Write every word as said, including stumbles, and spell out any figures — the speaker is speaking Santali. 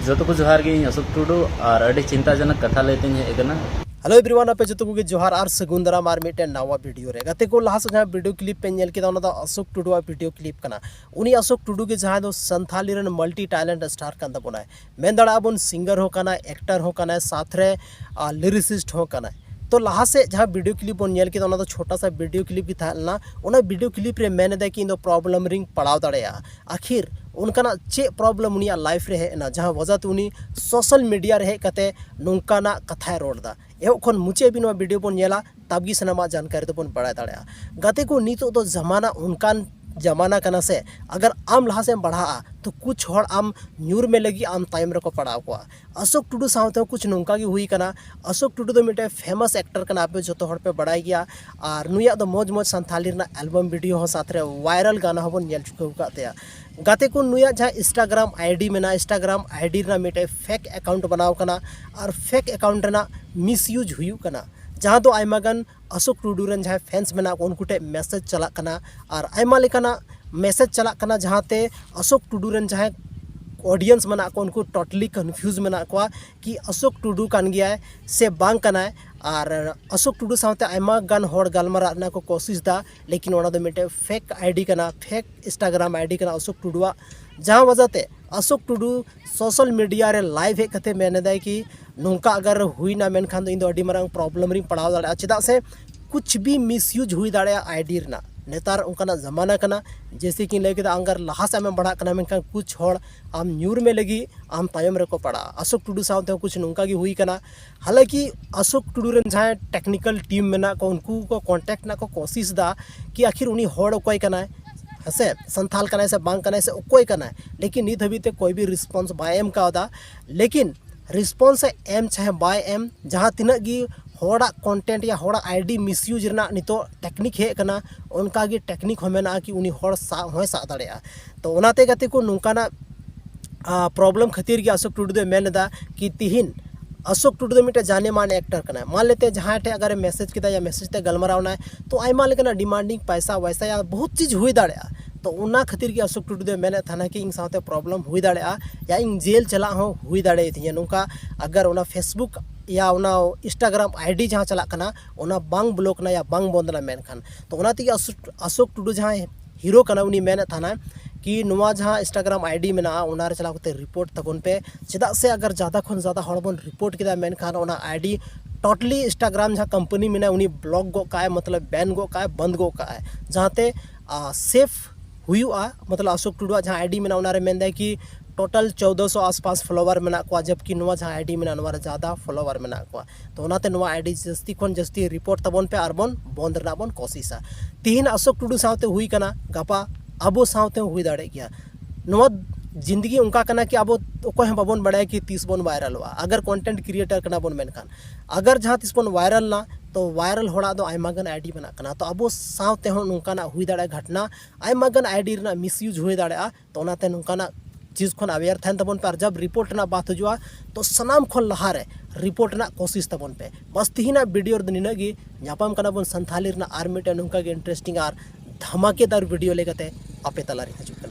ᱡᱚᱛᱚ ᱠᱚ ᱡᱚᱦᱟᱨ ᱜᱮ, ᱤᱧ ᱚᱥᱳᱠ ᱴᱩᱰᱩ, ᱟᱨ ᱟᱹᱰᱤ ᱪᱤᱱᱛᱟᱹᱡᱚᱱᱚᱠ ᱠᱟᱛᱷᱟ ᱞᱟᱹᱭ ᱛᱤᱧ ᱦᱮᱡ ᱟᱠᱟᱱᱟ᱾ Hello everyone, ᱟᱯᱮ ᱡᱚᱛᱚ ᱠᱚᱜᱮ ᱡᱚᱦᱟᱨ ᱟᱨ ᱥᱟᱹᱜᱩᱱ ᱫᱟᱨᱟᱢ ᱟᱨ ᱢᱤᱫᱴᱮᱱ ᱱᱟᱣᱟ ᱵᱷᱤᱰᱤᱭᱳ ᱨᱮ᱾ ᱜᱟᱛᱮ ᱠᱚ, ᱞᱟᱦᱟ ᱥᱮᱫ ᱡᱟᱦᱟᱸ ᱵᱷᱤᱰᱤᱭᱳ ᱠᱞᱤᱯ ᱯᱮ ᱧᱮᱞ ᱠᱮᱫᱟ, ᱚᱱᱟ ᱫᱚ ᱚᱥᱳᱠ ᱴᱩᱰᱩᱣᱟᱜ ᱵᱷᱤᱰᱤᱭᱳ ᱠᱞᱤᱯ ᱠᱟᱱᱟ᱾ ᱩᱱᱤ ᱚᱥᱳᱠ ᱴᱩᱰᱩ ᱜᱮ ᱡᱟᱦᱟᱸᱭ ᱫᱚ ᱥᱟᱱᱛᱷᱟᱞᱤ ᱨᱮᱱ ᱢᱟᱞᱴᱤ ᱴᱮᱞᱮᱱᱴ ᱥᱴᱟᱨ ᱠᱟᱱ ᱛᱟᱵᱚᱱᱟᱭ, ᱢᱮᱱ ᱫᱟᱲᱮᱭᱟᱜᱼᱟ ᱵᱚᱱ ᱥᱤᱝᱜᱟᱨ ᱦᱚᱸ ᱠᱟᱱᱟᱭ, ᱮᱠᱴᱟᱨ ᱦᱚᱸ ᱠᱟᱱᱟᱭ, ᱥᱟᱛ ᱨᱮ ᱞᱤᱨᱤᱥᱤᱥᱴ ᱦᱚᱸ ᱠᱟᱱᱟᱭ᱾ ᱛᱚ ᱞᱟᱦᱟ ᱥᱮᱫ ᱡᱟᱦᱟᱸ ᱵᱷᱤᱰᱤᱭᱳ ᱠᱞᱤᱯ ᱵᱚᱱ ᱧᱮᱞ ᱠᱮᱫᱟ, ᱚᱱᱟ ᱫᱚ ᱪᱷᱳᱴᱟ ᱥᱟ ᱵᱷᱤᱰᱤᱭᱳ ᱠᱞᱤᱯ ᱜᱮ ᱛᱟᱦᱮᱸ ᱞᱮᱱᱟ᱾ ᱚᱱᱟ ᱵᱷᱤᱰᱤᱭᱳ ᱠᱞᱤᱯ ᱨᱮ ᱢᱮᱱ ᱮᱫᱟᱭ ᱠᱤ ᱤᱧ ᱫᱚ ᱯᱨᱚᱵᱞᱮᱢ ᱨᱤᱧ ᱯᱟᱲᱟᱣ ᱫᱟᱲᱮᱭᱟᱜᱼᱟ᱾ ᱟᱠᱷᱤᱨ ᱚᱱᱠᱟᱱᱟᱜ ᱪᱮᱫ ᱯᱨᱚᱵᱞᱮᱢ ᱩᱱᱤᱭᱟᱜ ᱞᱟᱭᱤᱯᱷ ᱨᱮ ᱦᱮᱡ ᱮᱱᱟ, ᱡᱟᱦᱟᱸ ᱣᱟᱡᱟᱛᱮ ᱩᱱᱤ ᱥᱳᱥᱟᱞ ᱢᱤᱰᱤᱭᱟ ᱨᱮ ᱦᱮᱡ ᱠᱟᱛᱮ ᱱᱚᱝᱠᱟᱱᱟᱜ ᱠᱟᱛᱷᱟᱭ ᱨᱚᱲ ᱮᱫᱟ? ᱮᱦᱚᱵ ᱠᱷᱚᱱ ᱢᱩᱪᱟᱹᱫ ᱦᱟᱹᱵᱤᱡ ᱱᱚᱣᱟ ᱵᱷᱤᱰᱤᱭᱳ ᱵᱚᱱ ᱧᱮᱞᱟ, ᱛᱟᱵ ᱜᱮ ᱥᱟᱱᱟᱢᱟᱜ ᱡᱟᱱᱠᱟᱨᱤ ᱫᱚᱵᱚᱱ ᱵᱟᱲᱟᱭ ᱫᱟᱲᱮᱭᱟᱜᱼᱟ᱾ ᱜᱟᱛᱮ ᱠᱚ, ᱱᱤᱛᱚᱜ ᱫᱚ ᱡᱟᱢᱟᱱᱟ ᱚᱱᱠᱟᱱ ᱡᱟᱢᱟᱱᱟ ᱠᱟᱱᱟ ᱥᱮ, ᱟᱜᱟᱨ ᱟᱢ ᱞᱟᱦᱟ ᱥᱮᱫ ᱮᱢ ᱵᱟᱲᱦᱟᱜᱼᱟ, ᱛᱚ ᱠᱩᱪ ᱦᱚᱲ ᱟᱢ ᱧᱩᱨ ᱢᱮ ᱞᱟᱹᱜᱤᱫ ᱟᱢ ᱛᱟᱭᱚᱢ ᱨᱮᱠᱚ ᱯᱟᱲᱟᱣ ᱠᱚᱣᱟ᱾ ᱚᱥᱳᱠ ᱴᱩᱰᱩ ᱥᱟᱶᱛᱮ ᱦᱚᱸ ᱠᱩᱪ ᱱᱚᱝᱠᱟ ᱜᱮ ᱦᱩᱭ ᱠᱟᱱᱟ᱾ ᱚᱥᱳᱠ ᱴᱩᱰᱩ ᱫᱚ ᱢᱤᱫᱴᱮᱱ ᱯᱷᱮᱢᱟᱥ ᱮᱠᱴᱟᱨ ᱠᱟᱱᱟ, ᱟᱯᱮ ᱡᱚᱛᱚ ᱦᱚᱲ ᱯᱮ ᱵᱟᱲᱟᱭ ᱜᱮᱭᱟ᱾ ᱟᱨ ᱱᱩᱭᱟᱜ ᱫᱚ ᱢᱚᱡᱽ ᱢᱚᱡᱽ ᱥᱟᱱᱛᱷᱟᱞᱤ ᱨᱮᱱᱟᱜ ᱮᱞᱵᱟᱢ ᱵᱷᱤᱰᱤᱭᱳ ᱦᱚᱸ ᱥᱟᱛ ᱨᱮ ᱵᱷᱟᱭᱨᱟᱞ ᱜᱟᱱᱟ ᱦᱚᱸᱵᱚᱱ ᱧᱮᱞ ᱪᱩᱠᱟᱹᱣ ᱟᱠᱟᱫ ᱛᱟᱭᱟ᱾ ᱜᱟᱛᱮ ᱠᱚ, ᱱᱩᱭᱟᱜ ᱡᱟᱦᱟᱸ ᱤᱱᱥᱴᱟᱜᱨᱟᱢ ᱟᱭᱰᱤ ᱢᱮᱱᱟᱜᱼᱟ, ᱤᱱᱥᱴᱟᱜᱨᱟᱢ ᱟᱭᱰᱤ ᱨᱮᱱᱟᱜ ᱢᱤᱫᱴᱮᱱ ᱯᱷᱮᱠ ᱮᱠᱟᱣᱩᱱᱴ ᱵᱮᱱᱟᱣ ᱠᱟᱱᱟ ᱟᱨ ᱯᱷᱮᱠ ᱮᱠᱟᱣᱩᱱᱴ ᱨᱮᱱᱟᱜ ᱢᱤᱥᱤᱭᱩᱡᱽ ᱦᱩᱭᱩᱜ ᱠᱟᱱᱟ, ᱡᱟᱦᱟᱸ ᱫᱚ ᱟᱭᱢᱟ ᱜᱟᱱ ᱚᱥᱳᱠ ᱴᱩᱰᱩ ᱨᱮᱱ ᱡᱟᱦᱟᱸᱭ ᱯᱷᱮᱱᱥ ᱢᱮᱱᱟᱜ ᱠᱚ, ᱩᱱᱠᱩ ᱴᱷᱮᱱ ᱢᱮᱥᱮᱡᱽ ᱪᱟᱞᱟᱜ ᱠᱟᱱᱟ ᱟᱨ ᱟᱭᱢᱟ ᱞᱮᱠᱟᱱᱟᱜ ᱢᱮᱥᱮᱡᱽ ᱪᱟᱞᱟᱜ ᱠᱟᱱᱟ, ᱡᱟᱦᱟᱸᱛᱮ ᱚᱥᱳᱠ ᱴᱩᱰᱩ ᱨᱮᱱ ᱡᱟᱦᱟᱸᱭ ᱚᱰᱤᱭᱮᱱᱥ ᱢᱮᱱᱟᱜ ᱠᱚ, ᱩᱱᱠᱩ ᱴᱳᱴᱟᱞᱤ ᱠᱚᱱᱯᱷᱤᱭᱩᱡᱽ ᱢᱮᱱᱟᱜ ᱠᱚᱣᱟ ᱠᱤ ᱚᱥᱳᱠ ᱴᱩᱰᱩ ᱠᱟᱱ ᱜᱮᱭᱟᱭ ᱥᱮ ᱵᱟᱝ ᱠᱟᱱᱟᱭ᱾ ᱟᱨ ᱚᱥᱳᱠ ᱴᱩᱰᱩ ᱥᱟᱶᱛᱮ ᱟᱭᱢᱟ ᱜᱟᱱ ᱦᱚᱲ ᱜᱟᱞᱢᱟᱨᱟᱜ ᱨᱮᱱᱟᱜ ᱠᱚ ᱠᱳᱥᱤᱥ ᱮᱫᱟ, ᱞᱮᱠᱤᱱ ᱚᱱᱟ ᱫᱚ ᱢᱤᱫᱴᱮᱱ ᱯᱷᱮᱠ ᱟᱭᱰᱤ ᱠᱟᱱᱟ, ᱯᱷᱮᱠ ᱤᱱᱥᱴᱟᱜᱨᱟᱢ ᱟᱭᱰᱤ ᱠᱟᱱᱟ ᱚᱥᱳᱠ ᱴᱩᱰᱩᱣᱟᱜ, ᱡᱟᱦᱟᱸ ᱣᱟᱡᱟᱛᱮ ᱚᱥᱳᱠ ᱴᱩᱰᱩ ᱥᱳᱥᱟᱞ ᱢᱤᱰᱤᱭᱟ ᱨᱮ ᱞᱟᱭᱤᱵᱷ ᱦᱮᱡ ᱠᱟᱛᱮ ᱢᱮᱱ ᱮᱫᱟᱭ ᱠᱤ ᱱᱚᱝᱠᱟ ᱟᱜᱟᱨ ᱦᱩᱭᱱᱟ, ᱢᱮᱱᱠᱷᱟᱱ ᱫᱚ ᱤᱧ ᱫᱚ ᱟᱹᱰᱤ ᱢᱟᱨᱟᱝ ᱯᱨᱚᱵᱞᱮᱢ ᱨᱤᱧ ᱯᱟᱲᱟᱣ ᱫᱟᱲᱮᱭᱟᱜᱼᱟ, ᱪᱮᱫᱟᱜ ᱥᱮ ᱠᱩᱪ ᱵᱷᱤ ᱢᱤᱥᱤᱭᱩᱡᱽ ᱦᱩᱭ ᱫᱟᱲᱮᱭᱟᱜᱼᱟ ᱟᱭᱰᱤ ᱨᱮᱱᱟᱜ᱾ ᱱᱮᱛᱟᱨ ᱚᱱᱠᱟᱱᱟᱜ ᱡᱟᱢᱟᱱᱟ ᱠᱟᱱᱟ, ᱡᱮᱭᱥᱮ ᱠᱤ ᱞᱟᱹᱭ ᱠᱮᱫᱟ, ᱟᱜᱟᱨ ᱞᱟᱦᱟ ᱥᱮᱫ ᱟᱢᱮᱢ ᱵᱟᱲᱦᱟᱜ ᱠᱟᱱᱟ, ᱢᱮᱱᱠᱷᱟᱱ ᱠᱩᱪ ᱦᱚᱲ ᱟᱢ ᱧᱩᱨ ᱢᱮ ᱞᱟᱹᱜᱤᱫ ᱟᱢ ᱛᱟᱭᱚᱢ ᱨᱮᱠᱚ ᱯᱟᱲᱟᱜᱼᱟ᱾ ᱚᱥᱳᱠ ᱴᱩᱰᱩ ᱥᱟᱶᱛᱮ ᱦᱚᱸ ᱠᱩᱪ ᱱᱚᱝᱠᱟ ᱜᱮ ᱦᱩᱭ ᱠᱟᱱᱟ᱾ ᱦᱟᱞᱟᱸᱠᱤ ᱚᱥᱳᱠ ᱴᱩᱰᱩ ᱨᱮᱱ ᱡᱟᱦᱟᱸᱭ ᱴᱮᱠᱱᱤᱠᱮᱞ ᱴᱤᱢ ᱢᱮᱱᱟᱜ ᱠᱚ, ᱩᱱᱠᱩ ᱠᱚ ᱠᱚᱱᱴᱮᱠᱴ ᱨᱮᱱᱟᱜ ᱠᱚ ᱠᱳᱥᱤᱥ ᱮᱫᱟ ᱠᱤ ᱟᱠᱷᱤᱨ ᱩᱱᱤ ᱦᱚᱲ ᱚᱠᱚᱭ ᱠᱟᱱᱟᱭ, ᱦᱮᱸᱥᱮ, ᱥᱟᱱᱛᱷᱟᱞ ᱠᱟᱱᱟᱭ ᱥᱮ ᱵᱟᱝ ᱠᱟᱱᱟᱭ ᱥᱮ ᱚᱠᱚᱭ ᱠᱟᱱᱟᱭ, ᱞᱮᱠᱤᱱ ᱱᱤᱛ ᱦᱟᱹᱵᱤᱡ ᱛᱮ ᱠᱚᱭ ᱵᱷᱤ ᱨᱮᱥᱯᱚᱱᱥ ᱵᱟᱭ ᱮᱢ ᱠᱟᱣᱫᱟ᱾ ᱞᱮᱠᱤᱱ ᱨᱮᱥᱯᱚᱱᱥ ᱮ ᱮᱢ ᱪᱟᱦᱮ ᱵᱟᱭ ᱮᱢ, ᱡᱟᱦᱟᱸ ᱛᱤᱱᱟᱹᱜ ᱜᱮ ᱦᱚᱲᱟᱜ ᱠᱚᱱᱴᱮᱱᱴ ᱭᱟ ᱦᱚᱲᱟᱜ ᱟᱭᱰᱤ ᱢᱤᱥᱤᱭᱩᱡᱽ ᱨᱮᱱᱟᱜ ᱱᱤᱛᱚᱜ ᱴᱮᱠᱱᱤᱠ ᱦᱮᱡ ᱟᱠᱟᱱᱟ, ᱚᱱᱠᱟ ᱜᱮ ᱴᱮᱠᱱᱤᱠ ᱦᱚᱸ ᱢᱮᱱᱟᱜᱼᱟ ᱠᱤ ᱩᱱᱤ ᱦᱚᱲ ᱥᱟᱵ ᱦᱚᱸᱭ ᱥᱟᱵ ᱫᱟᱲᱮᱭᱟᱜᱼᱟ᱾ ᱛᱚ ᱚᱱᱟᱛᱮ ᱜᱟᱛᱮ ᱠᱚ, ᱱᱚᱝᱠᱟᱱᱟᱜ ᱯᱨᱚᱵᱞᱮᱢ ᱠᱷᱟᱹᱛᱤᱨ ᱜᱮ ᱚᱥᱳᱠ ᱴᱩᱰᱩ ᱫᱚᱭ ᱢᱮᱱ ᱮᱫᱟ ᱠᱤ ᱛᱤᱦᱤᱧ ᱚᱥᱳᱠ ᱴᱩᱰᱩ ᱫᱚ ᱢᱤᱫᱴᱮᱱ ᱡᱟᱱᱮ ᱢᱟᱱᱮ ᱮᱠᱴᱟᱨ ᱠᱟᱱᱟᱭ᱾ ᱢᱟᱱ ᱞᱮᱛᱮ ᱡᱟᱦᱟᱸᱭ ᱴᱷᱮᱱ ᱟᱜᱟᱨᱮ ᱢᱮᱥᱮᱡᱽ ᱠᱮᱫᱟ ᱭᱟ ᱢᱮᱥᱮᱡᱽ ᱛᱮ ᱜᱟᱞᱢᱟᱨᱟᱣ ᱮᱱᱟᱭ, ᱛᱚ ᱟᱭᱢᱟ ᱞᱮᱠᱟᱱᱟᱜ ᱰᱤᱢᱟᱱᱰᱤᱝ ᱯᱟᱭᱥᱟ ᱣᱟᱭᱥᱟ ᱭᱟ ᱵᱚᱦᱩᱛ ᱪᱤᱡᱽ ᱦᱩᱭ ᱫᱟᱲᱮᱭᱟᱜᱼᱟ᱾ ᱛᱚ ᱚᱱᱟ ᱠᱷᱟᱹᱛᱤᱨ ᱜᱮ ᱚᱥᱳᱠ ᱴᱩᱰᱩ ᱫᱚᱭ ᱢᱮᱱᱮᱫ ᱛᱟᱦᱮᱱᱟ ᱠᱤ ᱤᱧ ᱥᱟᱶᱛᱮ ᱯᱨᱚᱵᱞᱮᱢ ᱦᱩᱭ ᱫᱟᱲᱮᱭᱟᱜᱼᱟ, ᱭᱟ ᱤᱧ ᱡᱮᱞ ᱪᱟᱞᱟᱜ ᱦᱚᱸ ᱦᱩᱭ ᱫᱟᱲᱮᱭᱟᱛᱤᱧᱟ᱾ ᱱᱚᱝᱠᱟ ᱟᱜᱟᱨ ᱚᱱᱟ ᱯᱷᱮᱥᱵᱩᱠ ᱭᱟ ᱚᱱᱟ ᱤᱱᱥᱴᱟᱜᱨᱟᱢ ᱟᱭᱰᱤ ᱡᱟᱦᱟᱸ ᱪᱟᱞᱟᱜ ᱠᱟᱱᱟ, ᱚᱱᱟ ᱵᱟᱝ ᱵᱞᱚᱠ ᱮᱱᱟ ᱭᱟ ᱵᱟᱝ ᱵᱚᱱᱫ ᱮᱱᱟ ᱢᱮᱱᱠᱷᱟᱱ᱾ ᱛᱚ ᱚᱱᱟ ᱛᱮᱜᱮ ᱚᱥᱳᱠ, ᱚᱥᱳᱠ ᱴᱩᱰᱩ ᱡᱟᱦᱟᱸᱭ ᱦᱤᱨᱳ ᱠᱟᱱᱟ, ᱩᱱᱤ ᱢᱮᱱᱮᱫ ᱛᱟᱦᱮᱱᱟ ᱠᱤ ᱱᱚᱣᱟ ᱡᱟᱦᱟᱸ ᱤᱱᱥᱴᱟᱜᱨᱟᱢ ᱟᱭᱰᱤ ᱢᱮᱱᱟᱜᱼᱟ, ᱚᱱᱟ ᱨᱮ ᱪᱟᱞᱟᱣ ᱠᱟᱛᱮ ᱨᱤᱯᱳᱨᱴ ᱛᱟᱵᱚᱱ ᱯᱮ᱾ ᱪᱮᱫᱟᱜ ᱥᱮ ᱟᱜᱟᱨ ᱡᱟᱫᱟ ᱠᱷᱚᱱ ᱡᱟᱫᱟ ᱦᱚᱲ ᱵᱚᱱ ᱨᱤᱯᱳᱨᱴ ᱠᱮᱫᱟ, ᱢᱮᱱᱠᱷᱟᱱ ᱚᱱᱟ ᱟᱭᱰᱤ ᱴᱳᱴᱟᱞᱤ ᱤᱱᱥᱴᱟᱜᱨᱟᱢ ᱡᱟᱦᱟᱸ ᱠᱳᱢᱯᱟᱱᱤ ᱢᱮᱱᱟᱜᱼᱟ, ᱩᱱᱤ ᱵᱞᱚᱠ ᱜᱚᱫ ᱠᱟᱜᱼᱟᱭ, ᱢᱚᱛᱞᱚᱵ ᱵᱮᱱ ᱜᱚᱫ ᱠᱟᱜᱼᱟᱭ, ᱡᱟᱦᱟᱸᱛᱮ ᱥᱮᱯᱷ ᱦᱩᱭᱩᱜᱼᱟ᱾ ᱢᱚᱛᱞᱚᱵ ᱚᱥᱳᱠ ᱴᱩᱰᱩᱣᱟᱜ ᱡᱟᱦᱟᱸ ᱟᱭᱰᱤ ᱢᱮᱱᱟᱜᱼᱟ, ᱚᱱᱟᱨᱮ ᱢᱮᱱᱫᱟᱭ ᱠᱤ ᱴᱳᱴᱟᱞ ᱪᱳᱫᱽᱫᱚᱥᱚ ᱟᱥᱯᱟᱥ ᱯᱷᱚᱞᱳᱣᱟᱨ ᱢᱮᱱᱟᱜ ᱠᱚᱣᱟ, ᱡᱚᱵᱠᱤ ᱱᱚᱣᱟ ᱡᱟᱦᱟᱸ ᱟᱭᱰᱤ ᱢᱮᱱᱟᱜᱼᱟ, ᱱᱚᱣᱟ ᱨᱮ ᱡᱟᱫᱟ ᱯᱷᱚᱞᱳᱣᱟᱨ ᱢᱮᱱᱟᱜ ᱠᱚᱣᱟ᱾ ᱛᱚ ᱚᱱᱟᱛᱮ ᱱᱚᱣᱟ ᱟᱭᱰᱤ ᱡᱟᱹᱥᱛᱤ ᱠᱷᱚᱱ ᱡᱟᱹᱥᱛᱤ ᱨᱤᱯᱳᱨᱴ ᱛᱟᱵᱚᱱ ᱯᱮ ᱟᱨ ᱵᱚᱱ ᱵᱚᱱᱫ ᱨᱮᱱᱟᱜ ᱵᱚᱱ ᱠᱳᱥᱤᱥᱟ᱾ ᱛᱤᱦᱤᱧ ᱚᱥᱳᱠ ᱴᱩᱰᱩ ᱥᱟᱶᱛᱮ ᱦᱩᱭ ᱠᱟᱱᱟ, ᱜᱟᱯᱟ ᱟᱵᱚ ᱥᱟᱶᱛᱮ ᱦᱚᱸ ᱦᱩᱭ ᱫᱟᱲᱮᱭᱟᱜ ᱜᱮᱭᱟ᱾ ᱱᱚᱣᱟ ᱡᱤᱱᱫᱮᱜᱤ ᱚᱱᱠᱟ ᱠᱟᱱᱟ ᱠᱤ ᱟᱵᱚ ᱚᱠᱚᱭ ᱦᱚᱸ ᱵᱟᱵᱚᱱ ᱵᱟᱲᱟᱭᱟ ᱠᱤ ᱛᱤᱥ ᱵᱚᱱ ᱵᱷᱟᱭᱨᱟᱞᱚᱜᱼᱟ᱾ ᱟᱜᱟᱨ ᱠᱚᱱᱴᱮᱱᱴ ᱠᱨᱤᱭᱮᱴᱟᱨ ᱠᱟᱱᱟ ᱵᱚᱱ ᱢᱮᱱᱠᱷᱟᱱ, ᱟᱜᱟᱨ ᱡᱟᱦᱟᱸ ᱛᱤᱥ ᱵᱚᱱ ᱵᱷᱟᱭᱨᱟᱞ ᱱᱟ, ᱛᱚ ᱵᱷᱟᱭᱨᱟᱞ ᱦᱚᱲᱟᱜ ᱫᱚ ᱟᱭᱢᱟ ᱜᱟᱱ ᱟᱭᱰᱤ ᱢᱮᱱᱟᱜ ᱠᱟᱱᱟ᱾ ᱛᱚ ᱟᱵᱚ ᱥᱟᱶᱛᱮ ᱦᱚᱸ ᱱᱚᱝᱠᱟᱱᱟᱜ ᱦᱩᱭ ᱫᱟᱲᱮᱭᱟᱜᱼᱟ ᱜᱷᱚᱴᱱᱟ, ᱟᱭᱢᱟ ᱜᱟᱱ ᱟᱭᱰᱤ ᱨᱮᱱᱟᱜ ᱢᱤᱥᱤᱭᱩᱡᱽ ᱦᱩᱭ ᱫᱟᱲᱮᱭᱟᱜᱼᱟ᱾ ᱛᱚ ᱚᱱᱟᱛᱮ ᱱᱚᱝᱠᱟᱱᱟᱜ ᱪᱤᱡᱽ ᱠᱷᱚᱱ ᱟᱣᱮᱭᱟᱨ ᱛᱟᱦᱮᱱ ᱛᱟᱵᱚᱱ ᱯᱮ᱾ ᱟᱨ ᱡᱟᱵ ᱨᱤᱯᱳᱨᱴ ᱨᱮᱱᱟᱜ ᱵᱟᱛ ᱦᱤᱡᱩᱜᱼᱟ, ᱛᱚ ᱥᱟᱱᱟᱢ ᱠᱷᱚᱱ ᱞᱟᱦᱟᱨᱮ ᱨᱤᱯᱳᱨᱴ ᱨᱮᱱᱟᱜ ᱠᱳᱥᱤᱥ ᱛᱟᱵᱚᱱ ᱯᱮ᱾ ᱵᱟᱥ ᱛᱤᱦᱤᱧᱟᱜ ᱵᱷᱤᱰᱤᱭᱳ ᱨᱮᱫᱚ ᱱᱤᱱᱟᱹᱜ ᱜᱮ᱾ ᱧᱟᱯᱟᱢ ᱠᱟᱱᱟ ᱵᱚᱱ ᱥᱟᱱᱛᱷᱟᱞᱤ ᱨᱮᱱᱟᱜ ᱟᱨ ᱢᱤᱫᱴᱮᱱ ᱱᱚᱝᱠᱟ ᱜᱮ ᱤᱱᱴᱟᱨᱮᱥᱴᱤᱝ ᱟᱨ ᱫᱷᱟᱢᱟᱠᱮᱫᱟᱨ ᱵᱷᱤᱰᱤᱭᱳ ᱞᱮᱠᱟᱛᱮ ᱟᱯᱮ ᱛᱟᱞᱟᱨᱮ ᱦᱤᱡᱩᱜ᱾